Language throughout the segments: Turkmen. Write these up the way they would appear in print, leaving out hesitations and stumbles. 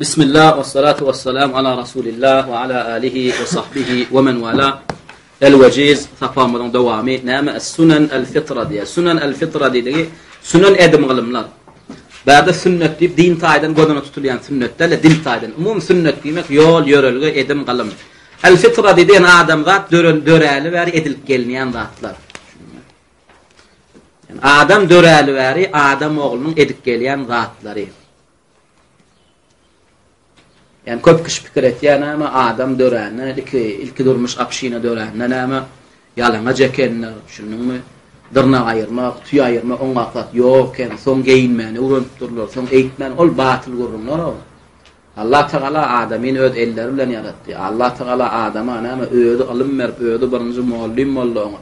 Bismillah we salatu we salam ala Rasulillah we ala alihi we sahbihi we men wala. El Wejiz sapagymyzyň dowamy näme? Es-Sunan el-Fitra diýýär. Sunan el-Fitra diýdigi sunan edim-gylymlar. Bärde sünnet diýip din taýdan göz öňünde tutulýan sünnet däl, dil taýdan. Umumy sünnet diýmek ýol, ýörelge, edim-gylym. El-Fitra diýdi, ýani adamzat dören döräli bäri edilip gelinýän zatlar. Ýani adam döräli bäri adam oglunyň edip gelýän zatlary. Ýani köp kişi pikir etýär näme adam dörände ilki ilki durmuş apşina dörände näme ýalaňaç ekenler, düşündiňmi? Dyrnak aýyrmak, tüý aýyrmak oňa zat ýok eken, soň geýinmäni öwrenipdirler, soň eýtmän ol batyl gürrüňler ol. Allah Tagala adamyny öz elleri bilen ýaratdy. Allah Tagala adama näme özi ylym berip, özi birinji mugallym boldy oňa.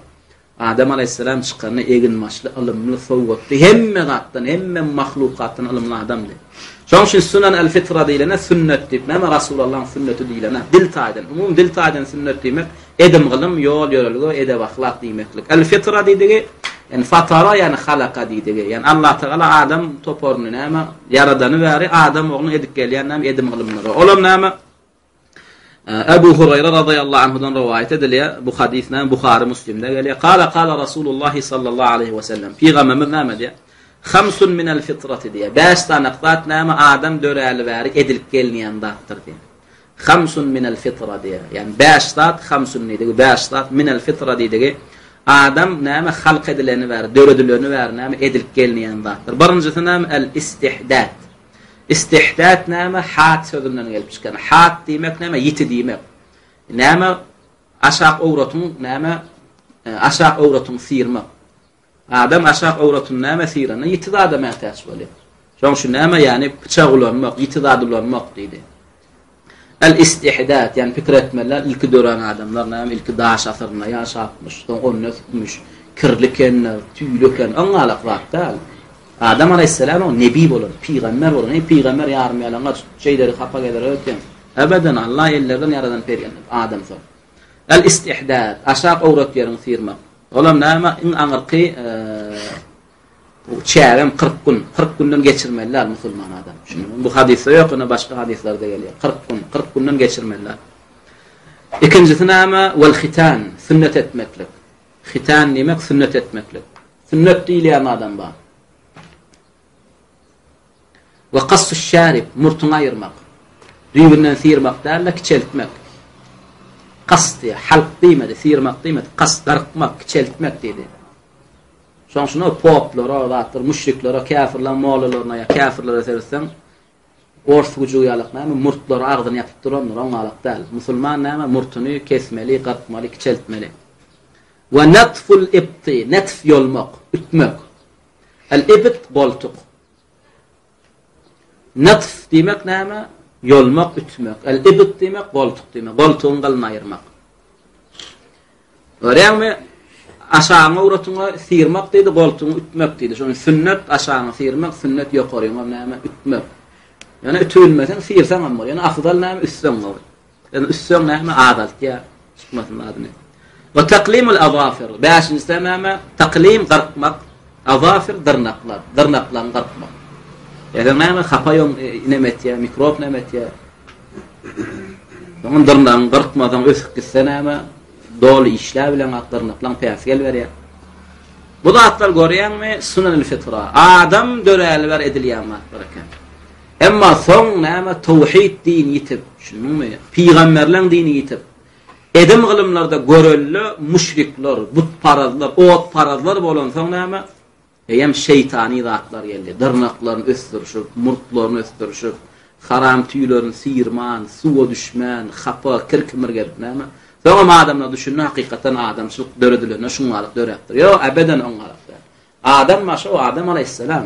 Adam alaýhyssalam çykanda eginbaşly, ylymly, sowatly, hemme zatdan, hemme mahlukatdan ylymly adamdy. Şonuň üçin Sunan el-Fitra diýlene sünnet diýip, näme Rasulallahyň sünneti diýlene, dil taýdan, umumy dil taýdan sünnet diýmek, edim-gylym, ýol-ýörelge, edep-ahlak diýmeklik. El-Fitra diýdigi, ýani fatara, ýani halaka diýdigi, ýani Allatagala adam toparyny näme ýaradany bäri adam oglunyň edip gelýän näme edim-gylymlary. Olam näme? Ebu Hurayra razyýallahu anhudan rowaýat edilýär. Bu hadys näme? Buhary Muslimde gelýär. Kala kala Rasulullah sallallahu aleyhi we sellem. Pygamberimiz näme diýýär? Hamsun minel fitrati diýýär. Bäş sany zat näme adam döräli bäri edilip gelinýän zatdyr diýýär. Hamsun minel fitra diýýär. Ýani bäş zat hamsun diýdigi, bäş zat minel fitra diýdigi adam näme halk edileni bäri, döredileni bäri näme edilip gelinýän zatdyr. Birinjisi näme? El istihdat. Istihdat näme? Hat sözünden gelip çykan. Hat diýmek näme? Ýiti diýmek. Näme? Aşak owratyň näme? E, aşak owratyň syrmak. Adam aşak owratyny näme syranda ýiti zada mätäç bolýar. Şonuň üçin näme? Ýagny pyçak ulanmak, ýiti zat ulanmak diýdi. El istihdat, ýagny pikir etmeliler, ilki dörän adamlar näme, ilki daş asyrynda ýaşapmyş, soň onda ösüpmiş, kirli ekenler, tüýli eken, oňňalak zat däl. Adam alaýhyssalam o nebi bolan, pygamber bolan, eý pygamber ýarym ýalaňaç, şeýderi hapa gezer öýtýäň. Ebeden Allah ellerden ýaradan pergendir, adam soň. El istihdat, aşak owrat ýeriňi syrmak. Olam näme, iň aňyrky Bu çägem 40 gün, 40 günden geçirmeli däl musulman adam. Düşündiňmi? Bu hadysda ýok, ýöne başga hadyslarda gelýär. 40 gün, 40 günden geçirmeli däl. Ikinjisi näme? Wal hitan, sünnet etmeklik. Hitan diýmek sünnet etmeklik. Sünnet diýilýän adam bar. We kassu şarib, murtuňy aýyrmak. Düýbünden syrmak däl-de, kiçeltmek. Kas diýýär, halk diýmedi, syrmak diýmedi, kas, gyrkmak, kiçeltmek diýdi. Şoň üçin o poplara, zatlar, müşriklere, käfirleriň mollalaryna ýa käfirlere seretseň, ors güjügi ýalak näme, murtlary agzyny ýapyp durandyr, oňňalak däl. Musulman näme, murtuny kesmeli, gyrkmaly, kiçeltmeli. We natful ibti, netf ýolmak, ütmek. El ibt goltuk. Natf diýmek näme? Ýolmak, ütmek. El ibt diýmek goltuk diýmek. Goltugyň gylyny aýyrmak. Görýäňmi? Aşagyňy owratyňa syrmak diýdi, goltugyňy ütmek diýdi. Şonuň sünnet aşagyňy syrmak, sünnet ýokaryňa näme? Ütmek. Ýöne ütülmeseň, syrsaň hem bolýar. Ýöne afdal näme? Üstseň gowy. Ýöne üstseň näme? Azaltýar. Çykmasyn adyny. We taklimul azafir. Bäşinjisi näme? Taklim gyrkmak, azafir dyrnaklar, dyrnaklaryny gyrkmak. Ýa näme? Hapa ýoň e, neme etýär, mikrob neme etýär? Soňam dyrnagyňy gyrkmasaň ösüp gitse näme? Doly işläp bileňok dyrnaklaň päsgel berýär. Bu zatlar görýäňmi? Sunanul fitra. Adam döräli bäri edilýän zatlar eken. Emma soň näme towhid dini ýitip, düşündiňmi? Pygamberleň dini ýitip, edim-gylymlarda görelde müşrikler, butparazlar, otparazlar bolansoň näme? Eýýäm şeýtany zatlar geldi. Dyrnaklaryny ösdürişip, murtlaryny ösdürişip, haram tüýlerini syrman, suwa düşmän, hapa, kir-kimir gezip näme? Soňam adamlar düşündi, hakykatdan adamçylyk döredilende şuňňalyk döräpdir. Ýok, ebeden oňňalyk däl. Adam başy o Adam alaýhyssalam.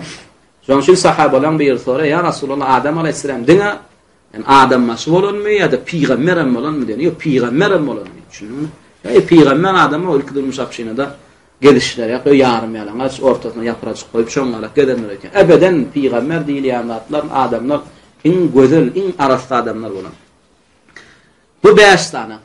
Şonuň üçin sahabalaryň biri soraýar, Ýa Resulallah, Adam alaýhyssalam diňe ýani adam başy bolanmy ýa-da pygamber hem bolanmy diýen. Ýok, pygamber hem bolanmy? Düşündiňmi? Eý, pygamber adam o ilki durmuş apşinada Gezişleri ýok, ýarym ýalaňaç, ortasyna ýaprajyk goýup, şoňňalak gezenler eken. Ebeden pygamber diýilýän zatlar adamlar iň gözel, iň arassa adamlar bolan. Bu bäş sany.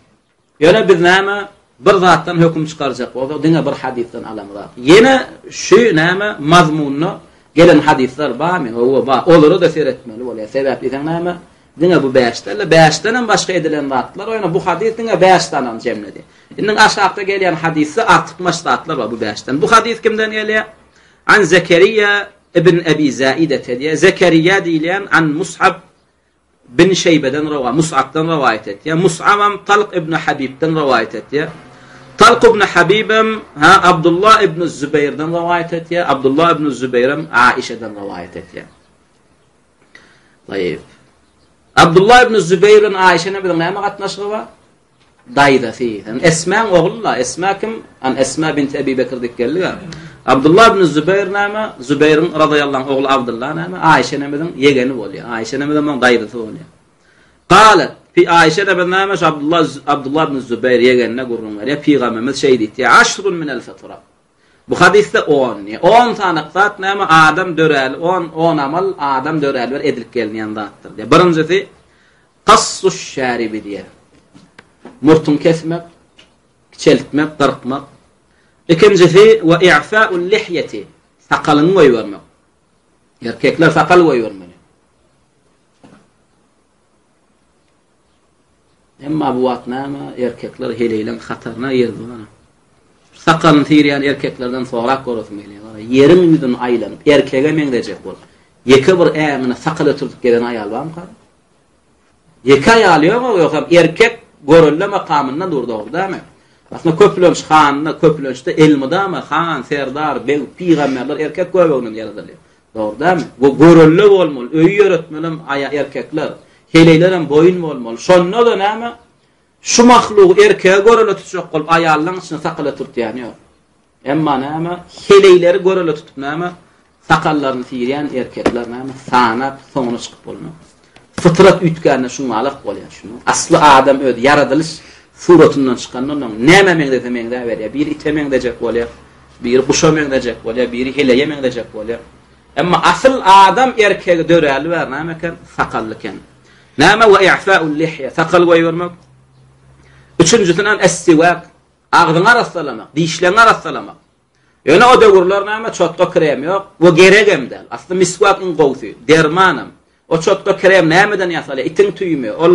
Ýöne biz näme bir zatdan höküm çykarjak bolsak, diňe bir hadysdan alamyzak. Ýene şu näme mazmunda gelen hadyslar barmy? Hawa, bar. Olara da seretmeli bolýar. Sebäp diýseň näme? Diňe bu bäş däl-de, bäşdenem başga edilen zatlar bar. Ýöne bu hadys diňe bäş sanyny jemledi. Indi aşakda gelýän hadysda artykmaç zatlar bar bu bäşden. Bu hadys kimden gelýär? An Zekeriýa ibn Ebi Zaidete diýýär. Zekeriýa diýilýän an Mus'ab bin Şeýbeden rowa, Mus'abdan rowaýat etýär. Mus'abam Talk ibn Habibden rowaýat etýär. Talk ibn Habibem ha Abdullah ibn Zübeýrden rowaýat etýär. Abdullah ibn Zübeýrem Aişeden rowaýat etýär. Taýyp. Abdullah ibn Zübeýr bilen Aişe biziň näme gatnaşygy bar? Daýzasy. Yani Esmäň ogly-la. Esma kim? An Esma bint Ebi Bekir diýip geldik. Abdullah ibn Zübeýr näme? Zübeýriň razyýallahu anh ogly Abdullah näme? Aişe enemiziň ýegeni bolýar. Aişe enemiz hem onuň daýzasy bolýar. Galat, pi Aişe enemiz näme? Şu Abdullah Abdullah ibn Zübeýr ýegenine gürrüň berýär. Pygamberimiz şeý diýdi: Aşrun minel fitra. Bu hadysda on diýýär. On sany zat näme? Adam döräli on, on amal adam döräli bir edilip gelinýän zatdyr diýýär. Birinjisi kassuş şäribi diýýär. Murtuň kesmek, kiçeltmek, gyrkmak. Ikinjisi we i'fa'ul lihýeti, sakalyňy goýbermek. Erkekler sakal goýbermeli. Emma bu wagt näme, erkekler heleýleň hataryna girdi gara. Sakalyny syrýan erkeklerden sorap göresim gelýär gara. Ýeriň ýüzüni aýlanyp, erkege meňzejek bolup, ýeke bir äňine sakal ötürdip gezen aýal barmyka? Ýeke aýal ýok, ýogsam erkek görelde makamynda dur, dogry dälmi? Aslynda köplenç handa, köplençde elmydama han, serdar, beg, pygamberler erkek göbeginden ýaradylýar. Dogry dälmi? Bu görelde bolmaly, öýi ýöretmelem aýa erkekler. Heleýlerem boýun bolmaly. Şonda-da näme? Şu mahlugy erkege görelde tutjak bolup aýallaryň içine sakal ötürtýäni ýok. Emma näme? Heleýleri görelde tutup näme? Sakallaryny syrýan erkekler näme? Sanap soňuna çykyp bolmaz. Fytrat üýtgände şuňalak bolýar şunuň. Asly adam öz ýaradylyş suratyndan çykandan soň nämä meňzese meňzäberýär. Biri ite meňzejek bolýar. Biri guşa meňzejek bolýar, biri heleýe meňzejek bolýar. Emma asyl adam erkegi döräli bäri näme eken? Sakally eken. Näme we i'fa'ul lihýe, sakal goýbermek. Üçünjisinem es-siwak, agzyňy arassalamak, dişleriňi arassalamak. Ýöne o döwürler näme çotga krem ýok we geregem däl. Asly miswak iň gowusy, dermanam. O çotga krem nämeden ýasalýar? Itiň tüýümi? Ol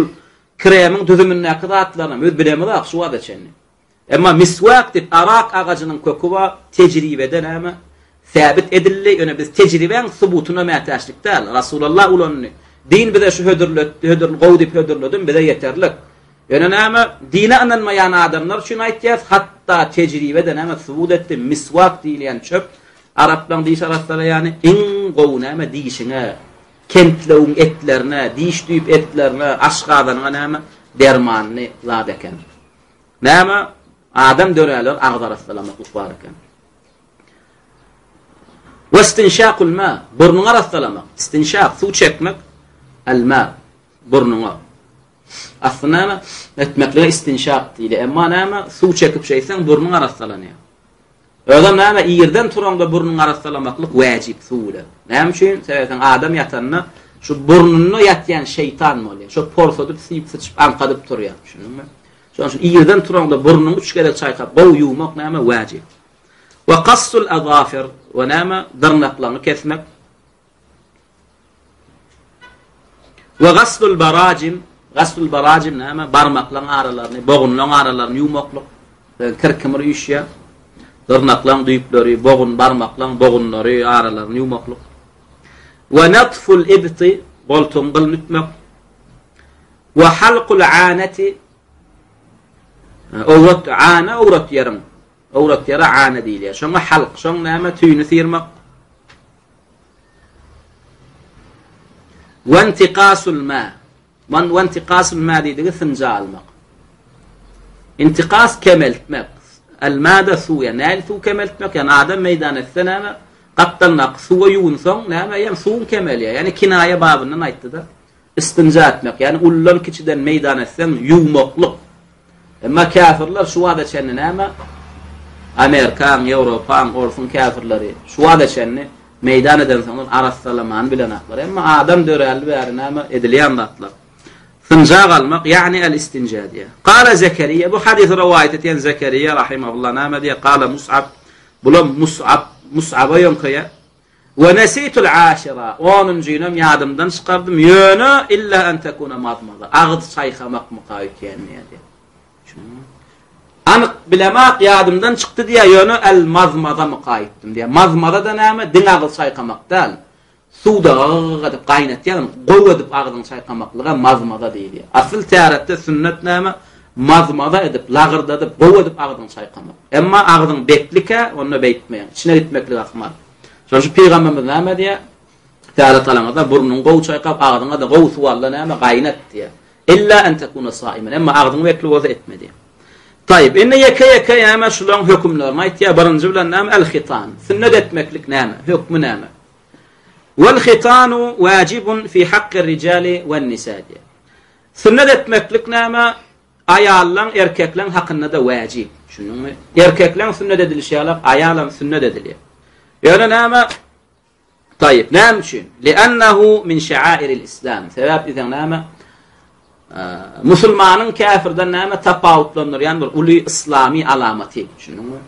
kremiň düzümindäki zatlaryny biz bilemizok şu wagta çenli. Emma miswak diýip arak agajynyň köki bar, tejribede näme? Säbit edildi, ýöne biz tejribäň subutyna mätäçlik däl. Rasulallah ulandy. Din bize şu hödürletdi, hödür gowy diýip hödürledim, bize ýeterlik. Ýöne näme? Dine ynanmaýan adamlar üçin aýtýas, hatda tejribe-de näme subut etdi, miswak diýilýän çöp araplaň diş arassalaýany iň gowy näme dişiňe, kentlewiň etlerine, diş düýp etlerine, aşgazanyňa näme dermanly zat eken. Näme? Adam döräler agyz arassalamaklyk bar eken. Westinşakul ma, burnuňy arassalamak. Istinşak, suw çekmek, el ma, burnuňa. Aslynda näme? Etmeklige istinşak diýilýär. Emma näme? Suw çekip şeýtseň burnuň arassalanýar. Özem näme, irden turaňda burnuňy arassalamaklyk wäjip suw bilen. Näme üçin? Sebäbi adam ýatanda şu burnunda ýatýan şeýtan bolýar. Şo porsadyp, siýip-syçyp, aňkadyp turýar. Düşündiňmi? Şonuň üçin irden turaňda burnuňy üç gezek çaýkap, gowy ýuwmak näme wäjip. We kassul azafir we näme dyrnaklaryňy kesmek. We gaslul barajim, gaslul barajim näme? Barmaklaryň aralaryny, bogunlaryň aralaryny ýuwmaklyk. Kir-kimir üýşýär. Dyrnaklaryň düýpleri, bogun, barmaklaryň bogunlary, aralaryny ýuwmaklyk. We natful ibti, goltugyň gylyny ütmek. We halkul anati, owrat, ana owrat ýeriň, owrat ýere ana diýilýär. Şoňa halk, şoň näme? Tüýüni syrmak. Wentikasul ma. Man wentikasul ma diýdigi synja almak. Intikas kemeltmek. El ma-da suw, ýa näl suw kemeltmek, ýa adam meýdan etse näme? Gapdalyndaky suwa ýuwunsaň, näme, ýa suwuň kemelýär. Ýani kinaýa babyndan aýtdy-da. Istinja etmek, ýagny uludan-kiçiden meýdan etseň, ýuwmaklyk. Emma käfirler şu wagta çenli näme? Amerikaň, Ýewropaň, Orsuň käfirleri şu wagta çenli meýdan edensoňlar arassalamany bilenaklar. Emma adam döräli bäri näme edilýän zatlar? Synja galmak, ýagny el-istinja diýýär. Gala Zekeriýa, bu hadysy rowaýat edýän Zekeriýa rahimahullah näme diýýär? Gala Mus'ab, bulam Mus'ab, Mus'aba ýöňkeýär. We nesitul aşira, onunjynam ýadymdan çykardym, ýöne illa en tekuna mazmaza, agyz çaýkamakmyka öýtýän diýýär. Anyk bilemak ýadymdan çykdy diýýär, ýöne el mazmazamyka aýtdym diýýär. Mazmaza-da näme? Diňe agyz çaýkamak däl. Suwda gygyk edip gaýnatýaň, gowy edip agzyňy çaýkamaklyga mazmaza diýilýär. Asyl täretde sünnet näme? Mazmaza edip, lagyrdadyp, gowy edip agzyňy çaýkamak. Emma agzyň beklikä, onda beýtmeýäň. Içine gitmeklik ahmal. Şonuň üçin pygamberimiz näme diýýär? Täret alaňyzda burnuňy gowy çaýkap, agzyňa-da gowy suw al-da näme, gaýnat diýýär. Illa en tekuna saimen. Emma agzyň bekli bolsa etme diýýär. Taýyp, indi ýeke-ýeke näme şularyň hökümlerini aýtýar. Birinji bilen näme? El-hitan. Sünnet etmeklik näme? Hökmi näme? Wal hitanu wajibun fi haqqi rijali wen nisa diýýär. Sünnet etmeklik näme? Aýallaň, erkekleň hakynda-da wajib. Düşündiňmi? Erkekleň sünnet edilişi ýaly, aýalam sünnet edilýär. Ýöne näme? Taýyp, näme üçin? Li'annahu min şa'airil islam. Sebäp diýseň näme? Musulmanyň käfirden näme tapawutlandyrýan bir uly islami alamaty. Düşündiňmi?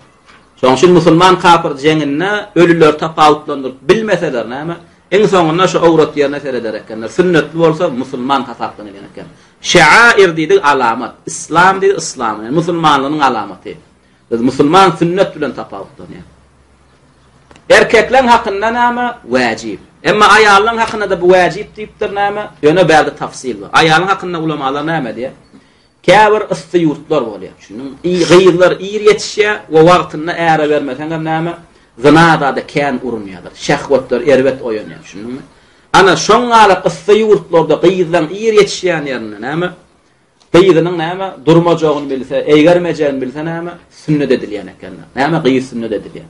Şonuň üçin musulman kapyr jeňinde ölüleri tapawutlandyryp bilmeseler näme? Iň soňunda şu owrat ýerine sereder ekenler. Sünnetli bolsa musulman hasaplanylýan eken. Şeair diýdik alamat. Islam diýdik yslam. Yani musulmanlygyň alamaty. Biz musulman sünnet bilen tapawutlanýar. Erkekleň hakynda näme? Wajib. Emma aýallaryň hakynda-da bu wajib diýipdir näme? Ýöne bärde tafsil bar. Aýalyň hakynda ulamalar näme diýýär? Käbir yssy ýurtlar bolýar. Düşündiňmi? Gyzlar ir ýetişýär we wagtynda äre bermeseňem näme? Zyna zada kän urunýarlar. Şehwetler erbet oýanýar. Düşündiňmi? Ana, şoň ýaly yssy ýurtlarda gyzlaryň ir ýetişýän ýerinde näme? Gyzynyň näme, durmajagyny bilse, eýgermejegini bilse näme, sünnet edilýän ekenler. Näme, gyz sünnet edilýär.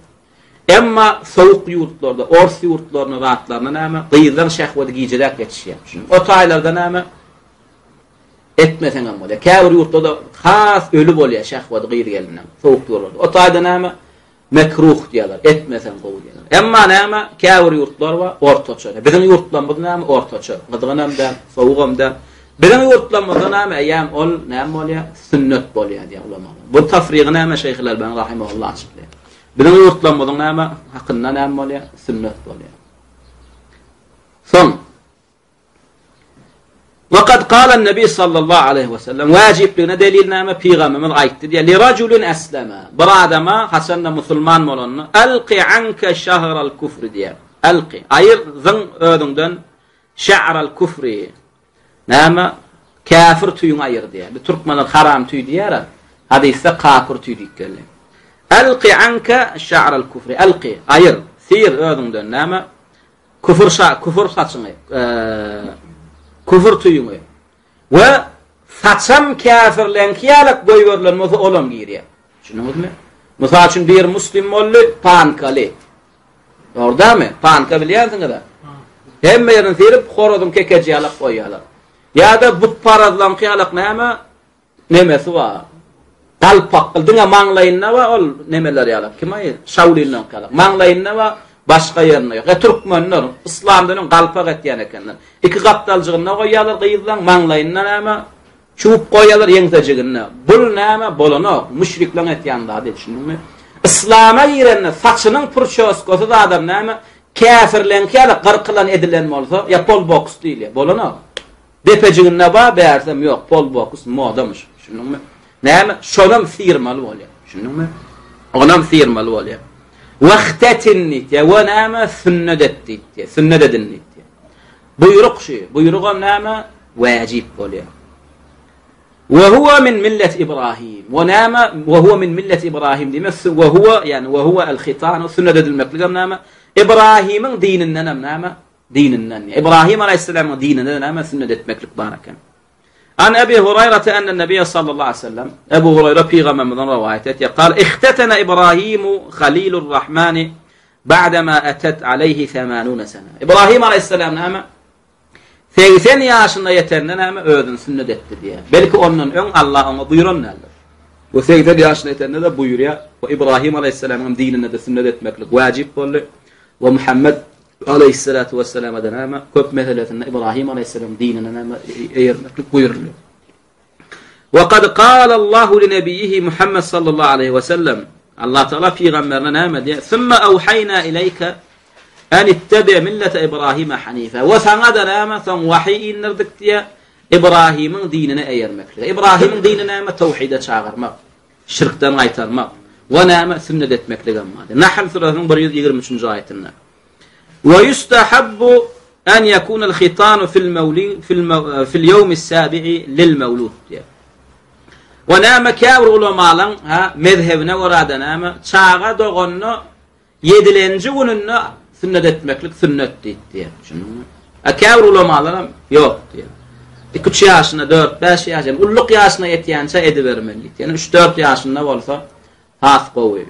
Emma sowuk ýurtlarda, ors ýurtlarynda zatlarynda näme, gyzlaryň şehweti gijeräk ýetişýär. Düşündiňmi? O taýlarda näme, etmeseňem bolýar. Käbir ýurtlarda has öli bolýar şehweti gyz-geliniň, sowuk ýurtlarda. O taýda näme, Mekruh diýýärler, etmeseň gowy diýýärler. Emma näme, käbir ýurtlar bar, ortaça. Biziň ýurtlarymyz näme, ortaça. Gyzgynam däl, sowugam däl. Biziň ýurtlarymyzda näme, eýýäm ol näme bolýar? Sünnet bolýar diýýär ulamalar. Bu tafrygy näme Şeýh Elbani rahimehullah açyklaýar. Biziň ýurtlarymyzyň näme hakynda näme bolýar? Sünnet bolýar. Soň Ve kad kâlen Nebi sallallahu aleyhi ve sellem wajibligine delil näme? Pygamberimiz aýtdy diýýär. Li rajulin esleme. Bir adama haçanda musulman bolanda alqi anka şahral kufri diýýär. Alqi aýyr zyň özüňden şa'ral kufri. Näme? Käfir tüýüňi aýyr diýýär. Biz türkmenler haram tüý diýýär. Hadysda kafir tüý diýip geldi. Alqi anka şa'ral kufri. Alqi aýyr, syr özüňden näme? Küfür şa, küfür saçyňy, küfür tüýüňi we saçam käfirleňki ýalak goýberilen bolsa olam girýär. Düşündiňizmi? Mysal üçin bir muslim boldy, pankaly. Dogry dälmi? Panka bilýänsiňiz-ä. Hemme ýerini syryp, horazyň kekeji ýalak goýýarlar. Ýa-da butparazlaňky ýalak näme? Nemesi bar. Galpak, diňe maňlaýynda bar ol nemeler ýaly. Kim aý? Şaulinleňki ýaly. Maňlaýynda bar, başga ýerinde ýok. E türkmenler yslamdan öň galpak etýän ekenler. Iki gapdaljygynda goýýarlar gyzlaň, maňlaýynda näme? Çuwup goýýarlar ýeňsejiginde. Bul näme? Bolanok. Müşrikleň etýän zady, düşündiňmi? Yslama girende saçynyň purçoskasy zadam näme? Käfirleňki ýaly gyrkylan edilen bolsa, ýa polboks diýilýär. Bolanok. Depejiginde bar, bärsem ýok. Pol boks modamyş. Düşündiňmi? Näme? Şonam syrmaly bolýar. Düşündiňmi? Onam syrmaly bolýar. Wahtatin diýýär. We näme? Sünnet et diýýär. Sünnet edin diýýär. Buýruk şu. Buýrugam näme? Wajib bolýar. Wa huwa min millet Ibrahim. We näme? Wa huwa min millet Ibrahim diýmek, wa huwa, ýagny wa huwa al-hitanu sünnet edilmekligem näme? Ibrahimiň dinindenem näme? Dininden. Ibrahim aleyhisselamyň dininde näme sünnet etmeklik bar eken. An Ebi Huraýrata enne Nebiýe sallallahu aleyhi ve sellem Ebu Huraýra pygambermizden rowaýat etýär. Kal ihtetene Ibrahimu Halilur Rahmani ba'dema etet aleyhi 80 sene. Ibrahim aleyhisselam näme? 80 ýaşyna ýetende näme özüni sünnet etdi diýär. Belki ondan öň Allah oňa buýran däldir. Bu 80 ýaşyna ýetende de buýurýar. Bu Ibrahim aleyhisselamyň dininde de sünnet etmeklik wajib boldy. We Muhammed Aleýhissalatu wessalamada näme köp meselesinde Ibrahim aleýhissalam dinine näme eýermeklik buýruldy. Wa kad galallahu li nebiýihi Muhammed sallallahu aleýhi we sellem Allah Taala pygamberine näme diýýär? Summa awhaýna ileýke. En ittebi millete Ibrahime hanife. We saňa-da näme, soň wahyý indirdik diýýär, Ibrahimiň dinine eýermeklige. Ibrahimiň dini näme? Tawhide çagyrmak, şirkden gaýtarmak we näme, sünnet etmekligem bar. Nahl surasynyň 123-nji aýatynda. We yustahabbu en yekunel hitanu fil mawli fil fil ýewmis sabi'i lil mawlud diýýär. We näme käbir ulamalaň ha mezhebine görä-de näme, çaga doganda Ýedilenji gününde sünnet etmeklik sünnet diýip diýýär. Düşündiňmi? A käbir ulamalaram ýok diýýär. Iki-üç ýaşynda, dört-bäş ýaş, ýagny ulluk ýaşyna ýetýänçä edibermeli diýip. Ýöne üç-dört ýaşynda bolsa has gowy.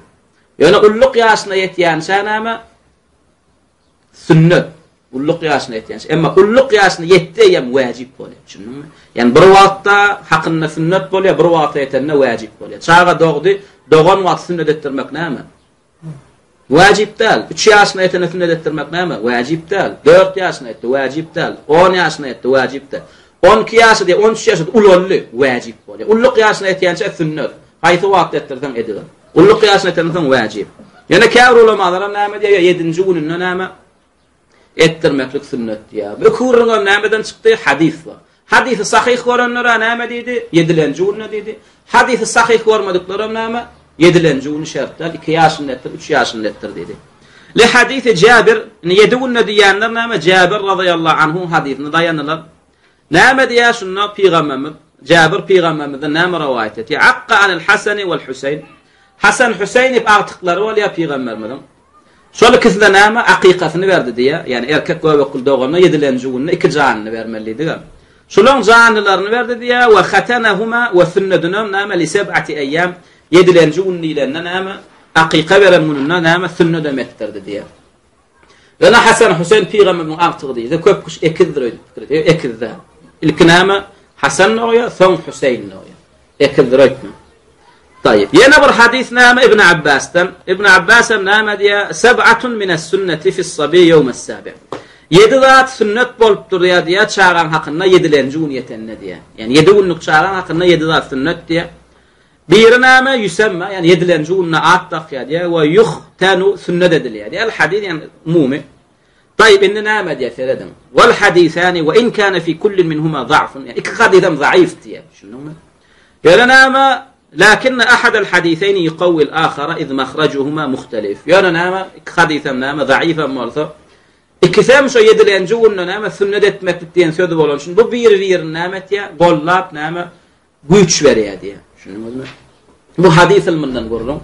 Ýöne ulluk ýaşyna ýetýänçä näme? Sünnet. Ulluk ýaşyna ýetýänçä. Emma ulluk ýaşyna ýetdi eýýäm wäjip bolýar. Düşündiňmi? Ýagny bir wagtda hakynda sünnet bolýar, bir wagta ýetende wäjip bolýar. Çaga dogdy, dogan wagty sünnet etdirmek näme? Wajyp däl. Üç ýaşyna ýetende sünnet etdirmek näme? Wajyp däl. Dört ýaşyna ýetdi, wajyp däl. On ýaşyna ýetdi, wajyp däl. On iki ýaşy diýip, on üç ýaşy ulaldy, wajyp bolýar. Ulluk ýaşyna ýetýänçä sünnet. Haýsy wagt etdirseň ediber. Ulluk ýaşyna ýetenden soň wajyp. Ýöne käbir ulamalar näme diýýär? Ýedinji gününde näme? Etdirmeklik sünnet diýýär. Bu gürrüňem nämeden çykdy? Hadys bar. Hadysy sahyh görenler-ä näme diýdi? Ýedilenji günde diýdi. Hadysy sahyh görmediklerem näme? Ýedilenji güni şert däl, iki ýaşynda etdir, üç ýaşynda etdir diýdi. Li hadisi Jabir, indi ýedi günde diýýänler näme? Jabir razyýallahu anhuň hadysyna daýandylar. Näme diýýär şunda pygamberimiz? Jabir pygamberimizden näme rowaýat etýär? Akka anil Hasani wal Huseýn. Hasan Huseýn diýip agtyklary bolýar pygamberimiziň. Şol ikisine näme, akykasyny berdi diýýär. Ýagny erkek göbekli doganda ýedilenji günde iki janyny bermeli diýdigem. Şulaň janlylaryny berdi diýýär, we hatanahuma we sünnedinem näme li seb'ati eýýam, ýedilenji gün diýlende näme, akyka beren gününde näme sünnedem etdirdi diýýär. Ýöne Hasan Huseýn pygamberimiziň agtygy diýse, köp kişi ekizdir öýdüp pikir edýär. Ekiz däl. Ilki näme, Hasan dogýar, soň Huseýn dogýar. Ekizdir öýtme. Taýyp. Ýene bir hadys näme Ibn Abbasdan? Ibn Abbas hem näme diýýär? Seb'atun mines sünneti fis-sabi ýewmes-sabi. Ýedi zat sünnet bolup durýar diýýär, çagaň hakynda ýedilenji gün ýetende diýýär. Ýagny ýedi günlük çagaň hakynda ýedi zat sünnet diýýär. Biri näme? Ýüsemma, ýagny ýedilenji günde at dakýar diýýär we ýuhtanu sünnet edilýär diýýär. Hadys ýagny umumy. Taýyp indi näme diýýär serediň. Wal hadisani we in kana fi kullin minhuma za'fun. Ýagny iki hadys hem zaif diýýär. Düşündiňmi? Ýöne näme? Lakinne ahadal hadiseýni ýukawwil ahara iz mahrajuhuma muhtelif. Ýöne näme? Iki hadys hem näme? Zaif hem bolsa, ikisi hem şo ýedilenji günde näme sünnet etmeklik diýen sözi bolan üçin bu biri-birini näme etýär? Gollap näme güýç berýär diýýär. Düşündiňizmi? Bu hadys ylmyndan gürrüň.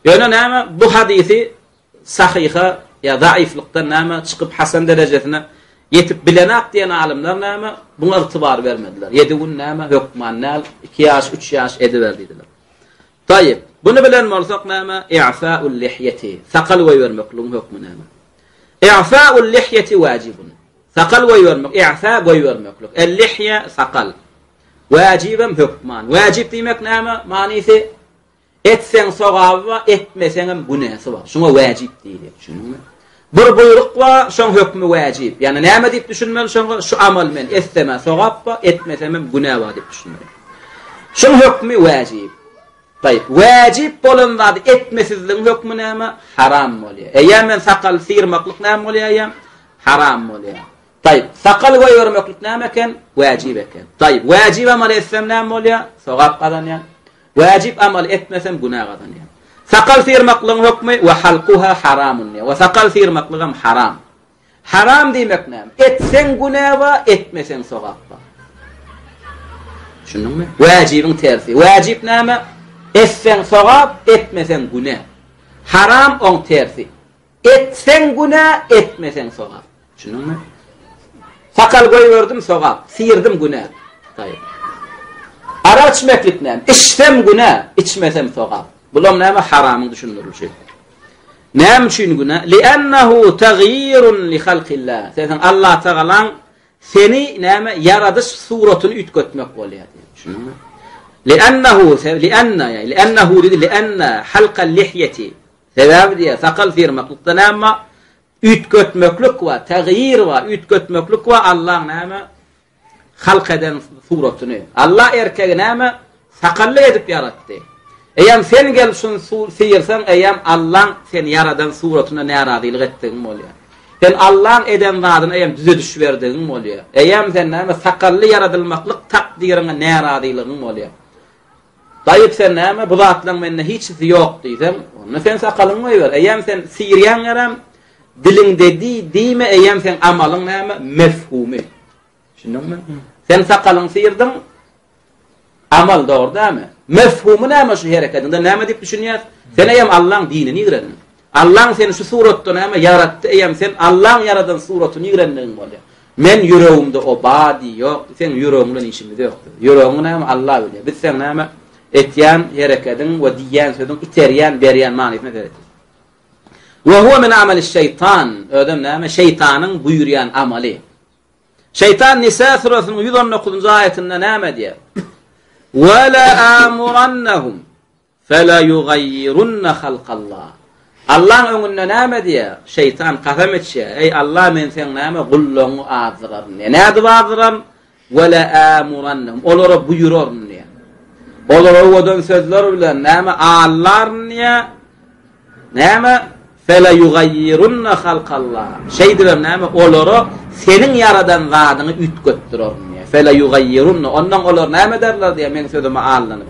Ýöne näme? Bu hadysy sahyha ýa zaiflykdan näme çykyp hasan derejesine ýetip bilenak diýen alymlar näme buňa ygtybar bermediler. Ýedi gün näme hökman däl, iki ýaş, üç ýaş ediber diýdiler. Taýyp, buny bilen bolsak näme i'fa'ul lihýeti, sakal goýbermekligiň hökmi näme? I'fa'ul lihýeti wajibun. Sakal goýbermek, i'fa goýbermeklik. El-lihýe sakal. Wajibem hökman. Wajib diýmek näme manysy? Etseň sogaby bar, etmeseňem günäsi bar. Şuňa wäjip diýilýär, düşündiňmi? Bir buýruk bar, şoň hökmi wäjip. Ýagny näme diýip düşünmeli şoňa? Şu amaly men etsem-ä sogap bar, etmesemem günä bar diýip düşünmeli. Şuň hökmi wäjip. Taýyp, wäjip bolan zady etmesizligiň hökmi näme? Haram bolýar. Eýýäm men sakaly syrmaklyk näme bolýar eýýäm? Haram bolýar. Taýyp, sakal goýbermeklik näme eken? Wäjip eken. Taýyp, wäjip amaly etsem näme bolýar? Sogap gazanýan. Wäjip amaly etmesem günä gazanýan. Sakal syrmaklygyň hökmi we halkuha haramun diýýär. We sakal syrmaklygam haram. Haram diýmek näme? Etseň günä bar, etmeseň sogap bar. Düşündiňmi? Wäjibiň tersi. Wäjip näme? Etseň sogap, etmeseň günä. Haram oň tersi. Etseň günä, etmeseň sogap. Düşündiňmi? Sakal goýberdim sogap, syrdym günä. Taýyp. Arak içmeklik näme? Içsem günä, içmesem sogap. Bulam näme? Haramyň düşündirilişi. Näme üçin günä? Li'ennehu tagýirun li halqillah. Sen Allah Tagalaň seni näme ýaradyş suratyny üýtgetmek bolýar diýip. Düşündiňmi? Li'ennehu, li'enna, li'ennehu dedi, li'enna halqal lihyeti. Sebäbi diýýär, sakal syrmaklykda näme bar? Üýtgetmeklik bar, tagýir bar, üýtgetmeklik bar Allaň näme? Halk eden suratyny. Allah erkegi näme? Sakally edip ýaratdy. Eýýäm sen gel şuny syrsaň, eýýäm Allaň seni ýaradan suratyna närazylyk etdigiň bolýar. Sen Allaň eden zadyny eýýäm düzediş berdigiň bolýar. Eýýäm sen näme sakally ýaradylmaklyk takdyryňa närazylygyň bolýar. Daýyp sen näme bu zatlaryň mende hiçisi ýok diýseň, onda sen sakalyňy goýber. Eýýäm sen syrýaň gerem, diliňde diý, diýme, eýýäm seň amalyň näme mefhumy. Düşündiňmi? Sen sakalyňy syrdyň, Amal dogry dälmi? Mefhumy näme şu hereketiňde? Näme diýip düşünýäs? Sen eýýäm Allaň dinini ýigrendiň. Allaň seni şu suratda näme ýaratdy eýýäm sen Allaň ýaradan suratyny ýigrendigiň bolýar. Men ýüregimde o ba diý ýok, seň ýüregiň bilen işimiz ýok. Ýüregiňi näme Allah bilýär. Biz seň näme etýän herekediň we diýýän sözüň iterýän, berýän manysyna seretýäs. Wa huwa min amaliş şeýtan. Özem näme? Şeýtanyň buýurýan amaly. Şeýtan Nisa surasynyň 119-njy aýatynda näme diýýär? Wa la amurannahum fela yugayyirunna halkallah. Allaň öňünde näme diýýär? Şeýtan kasam içýär. Eý Allah men seň näme gullaryňy azdyraryn diýýär. Nädip azdyraryn? Wa la amurannahum. Olara buýuraryn diýýär. Olara owadan sözler bilen näme allaryn diýýär. Näme? Fela yugayyirunna halkallah. Şeýdibem näme? Olara seniň ýaradan zadyňy üýtgetdirerин diýýär. Fela yugayyirunna. Ondan olar näme ederler diýýär, meň sözüme aldanyp.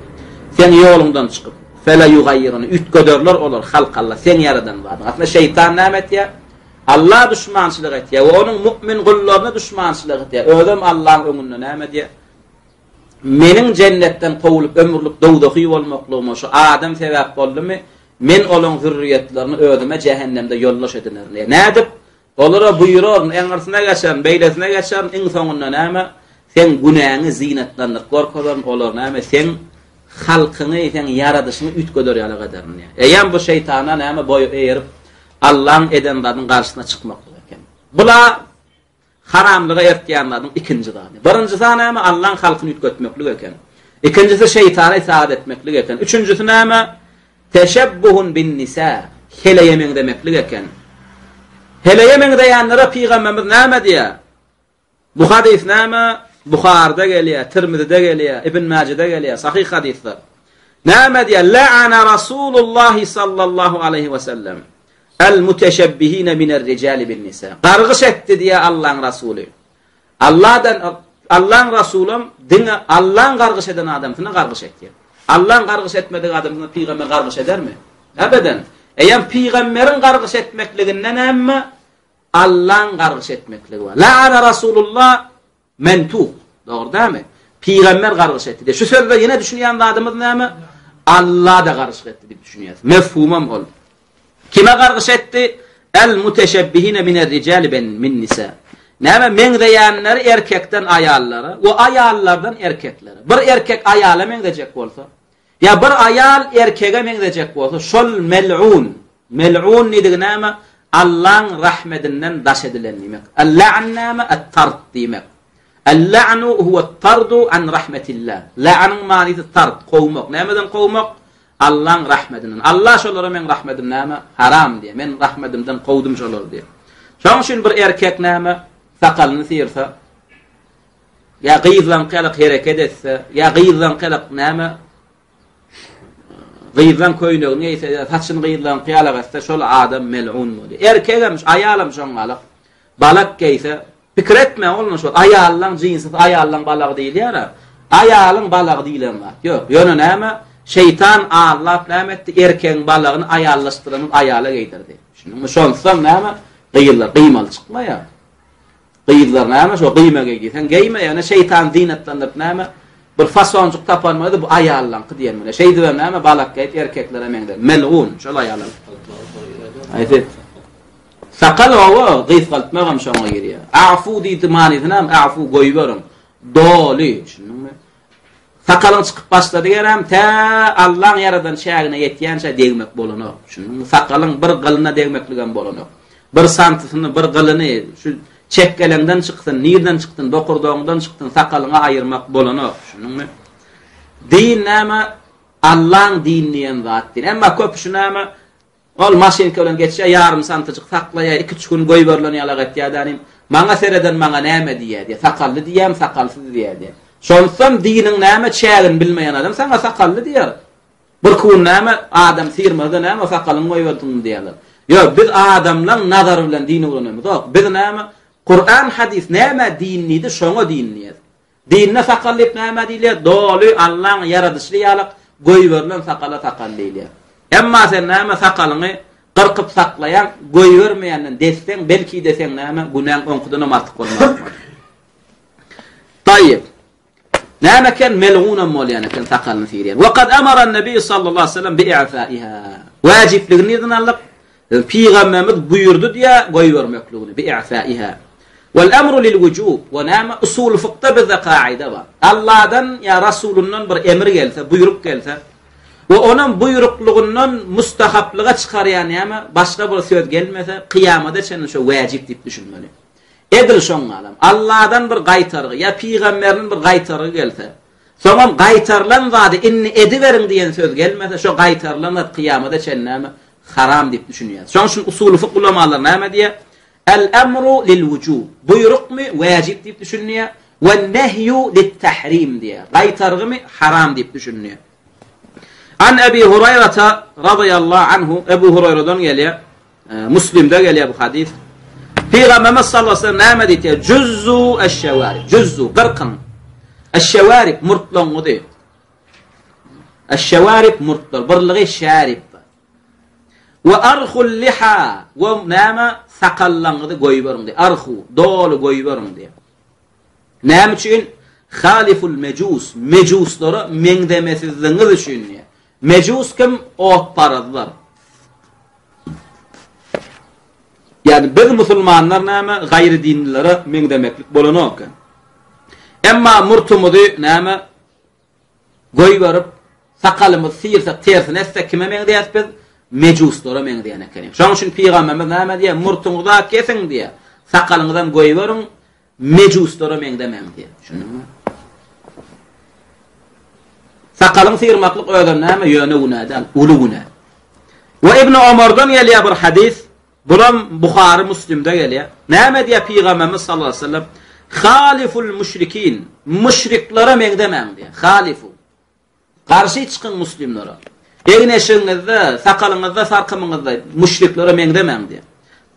Seň ýoluňdan çykyp. Fela yugayyirunna. Üýtgederler olar halkallah, seň ýaradan zadyňy. Aslynda şeýtan näme etýär? Alla duşmançylyk etýär we onuň mu'min gullaryna duşmançylyk etýär. Özem Allaň öňünde näme edýär? Meniň jennetden kowulyp ömürlik dowzahy bolmaklygyma şu adam sebäp boldumy? Men olaň zürriýetlerini özüme jähennemde ýoldaş edinerin diýýär. Nädip? Olara buýraryn, eňňirsine geçerin, beýlesine geçerin, iň soňunda näme? Seň günäňi zynatlandyryp görkezerin, olar näme? Seň halkyňy, seň ýaradyşyňy üýtgeder ýaly ederin diýýär. Eýýäm bu şeýtana näme boý eýerip, Allaň eden zadynyň garşysyna çykmaklyk eken. Bula Haramlyga ertýän zadyň ikinji zady. Birinjisi näme? Allaň halkyny üýtgetmeklik eken. Ikinjisi şeýtana itaat etmeklik eken. Üçünjisi näme? Teşebbuhun bin nisa, heleýe meňzemeklik eken. Heleýe meňzeýänlere pygamberimiz näme diýýär? Bu hadys näme? Buharda gelýär, Tirmizide gelýär, Ibn Majede gelýär, sahyh hadyslar. Näme diýýär? La'ana Rasulullah sallallahu aleyhi we sellem. El-muteşebbihine miner-rijali bin-nisa. Gargyş etdi diýýär Allaň Rasuly. Alladan Allaň Rasulam diňe Allaň gargyş eden adamsyna gargyş etýär. Allaň gargyş etmedik adamsyna pygamber gargyş edermi? Ebeden. Eýýäm pygamberiň gargyş etmekliginden näme? Allaň gargyş etmekligi bar. La'ana Rasulullah Mentuk, dogry dälmi? Pygamber gargyş etdi diýip. Şu sözde ýene düşünýän zadymyz näme? Allah-da gargyş etdi diýip düşünýäris. Mefhumam ol. Kime gargyş etdi? El muteşebbihine miner rijali ben min nisa. Näme meňzeýänleri erkekden aýallara we aýallardan erkeklere. Bir erkek aýala meňzejek bolsa, Ýa bir aýal erkege meňzejek bolsa, şol mel'un, mel'un diýdigi näme? Allaň rahmedinden daş edilen diýmek. El-la'n näme? Et-tard diýmek. El-la'nu huwa-t-tardu an rahmetillah. La'nyň manysy tard, kowmak. Nämeden kowmak? Allaň rahmedinden. Allah şolara meň rahmedim näme? Haram diýýär. Men rahmedimden kowdum şolary diýýär. Şonuň üçin bir erkek näme? Sakalyny syrsa, Ýa gyzlaňky ýalak hereket etse, ýa gyzlaňky ýalak näme gyzlaň köýnegini geýse, ýa saçyny gyzlaňky ýalak etse, şol adam mel'un bolýar. Erkegem, aýalam şoň ýalak. Balak geýse, pikir etme, oglum şol aýallaň jynsy, aýallaň balagy diýilýär-ä. Aýalyň balagy diýlen zat ýok. Ýöne näme? Şeýtan allap näme etdi? Erkegiň balagyny aýallaşdyranyp aýala geýdirdi. Düşündiňmi? Şonsam näme? Gyzlar gyýmaly çykmaýar. Gyzlar näme şo gyýma geý diýseň geýme ýöne şeýtan zynatlandyryp näme bir fasonjyk tapan bolýa bu aýallaňky diýen bolýa şeýdibem näme balak geýip erkeklere meňzär melgun şol aýalar aýsy sakal owa gysgaltmagam şoňa girýär afu diýdi manysy näme afu goýberiň doly düşündiňmi Sakalyň çykyp başlady gerem, tä Allaň ýaradan çägine ýetýänçä degmek bolanok. Düşündiňmi? Sakalyň bir gylyna degmekligem bolanok. Bir santysyny, bir gylyny şu çekgeleňden çyksyn, nirden çyksyn, bokurdagyňdan çyksyn, sakalyňy aýyrmak bolanok. Düşündiňmi? Din näme? Allaň dini diýen zat din. Emma köpüsi näme? Ol maşynka bilen geçýär, ýarym santyjyk saklaýar, iki-üç gün goýberilen ýalak etýär dänim. Maňa sereden maňa näme diýýär diýýär. Sakally diýýärmi, sakalsyz diýýär diýýär. Şonsam diniň näme çägini bilmeýän adam saňa sakally diýer. Bir gün näme adam syrmazda näme sakalyňy goýberdiňmi diýerler. Ýok, biz adamlaň nazary bilen din öwrenemizok. Biz näme? Kuran, hadys näme din diýdi, şoňa din diýýäs. Dinde sakal diýip nämä diýilýär? Doly Allaň ýaradyşly ýalyk goýberilen sakala sakal diýilýär. Emma sen näme sakalyňy gyrkyp saklaýaň, goýbermeýänden desseň, belki-de seň näme günäň oňkudanam artyk bolmaz. Taýyp. Näme eken melgunam bolýan eken sakalyny syrýan. Wa kad amara nabi sallallahu aleyhi ve sellem bi i'faiha. Wajibligini nirden aldyk? Pygamberimiz buýurdy diýýär goýbermekligini, bi i'faiha. Wal emru lil wujub, we näme usul fykda bizde kaida bar. Allahdan ýa Rasulyndan bir emir gelse, buýruk gelse, we onuň buýruklygyndan mustahaplyga çykarýan näme başga bir söz gelmese, kyýamada çenli şo wajib diýip düşünmeli. Edil şoň galam. Allahdan bir gaýtargy ýa pygamberiniň bir gaýtargy gelse, Soňam gaýtarylan zady indi ediberiň diýen söz gelmese, şo gaýtarylan zat kyýamada çenli näme? Haram diýip düşünýär. Şonuň üçin usuly fyk ulamalary näme diýýär? El-emru lil-wujub. Buýrukmy wajib diýip düşünýär. We nehýu lit-tahrim diýýär. Gaýtargymy haram diýip düşünýär. An Ebi Huraýrata razyýallahu anhu, Ebu Huraýradan gelýär. Muslimde gelýär bu hadys. Pygamberimiz sallallahu aleyhi ve sellem näme diýdi? Juzzu eş-şewarib. Juzzu gyrkyň. Eş-şewarib murtlaňyzy. Eş-şewarib murtlar, birligi şarib. We arhul liha we näme sakallaňyzy goýberiň diýdi. Arhu doly goýberiň diýdi. Näme üçin? Haliful mejus, mejuslara meňzemesizligiňiz üçin diýdi. Mejus kim? Otparazlar. Ýagny biz musulmanlar näme gaýry dinlilere meňzemeklik bolanok eken. Emma murtumyzy näme goýberip, sakalymyzy syrsak, tersine etsek kime meňzeýäs biz? Mejuslara meňzeýän ekenik. Şonuň üçin pygamberimiz näme diýýär? Murtuňyzy kesiň diýýär. Sakalyňyzam goýberiň, Mejuslara meňzemäň diýýär. Düşündiňmi? Sakalyň syrmaklyk özem näme? Ýöne günä däl, uly günä. We Ibn Omardan gelýär bir hadys. Bulam Buhary Muslimde gelýär. Näme diýýär Pygamberimiz sallallahu aleyhi ve sellem? Haliful müşrikin. Müşriklere meňzemäň diýýär. Halifu. Garşy çykyň muslimlere. Egin-eşigiňizde, sakalyňyzda, sarkymyňyzda müşriklere meňzemäň diýýär.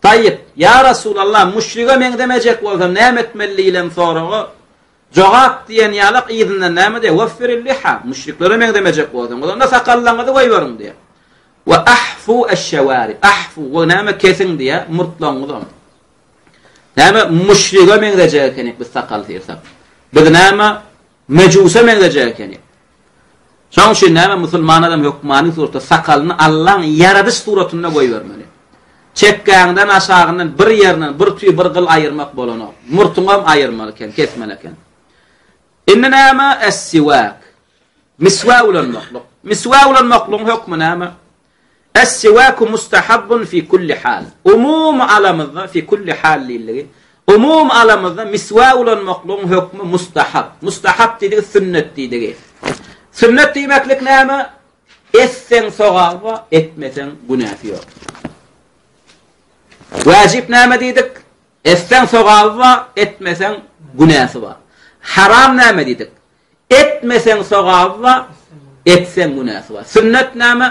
Taýyp, Ýa Resulallah, müşrige meňzemejek bolsam näme etmeli diýlen soraga jogap diýen ýalak yzyndan näme diýýär? Weffiril liha, müşriklere meňzemejek bolsaňyz, onda sakallaryňyzy goýberiň diýýär. We ahfu eş-şewarib, ahfu we näme kesiň diýýär, murtlaryňyzam. Näme müşrige meňzejek ekenik biz sakal syrsak. Biz näme Mejusa meňzejek ekeni. Şonuň üçin näme musulman adam hökmany suratda sakalyny Allaň ýaradyş suratynda goýbermeli. Çekgäňden aşagyndan bir ýerinden bir tüý bir gyl aýyrmak bolanok. Murtuňam aýyrmaly eken, kesmeli eken. Indi näme? Es-siwak. Miswak ulanmaklyk. Miswak ulanmaklygyň hökmi näme? Es-siwaku mustahabbun fi kulli hal. Umumy alamyzda fi kulli hal diýildigi. Umumy alamyzda miswak ulanmaklygyň hökmi mustahab. Mustahab diýdigi sünnet diýdigi. Sünnet diýmeklik näme? Etseň sogaby bar, etmeseň günäsi ýok. Wajib näme diýdik? Etseň sogaby bar, etmeseň günäsi bar. Haram näme diýdik? Etmeseň sogaby bar, etseň günäsi bar. Sünnet näme?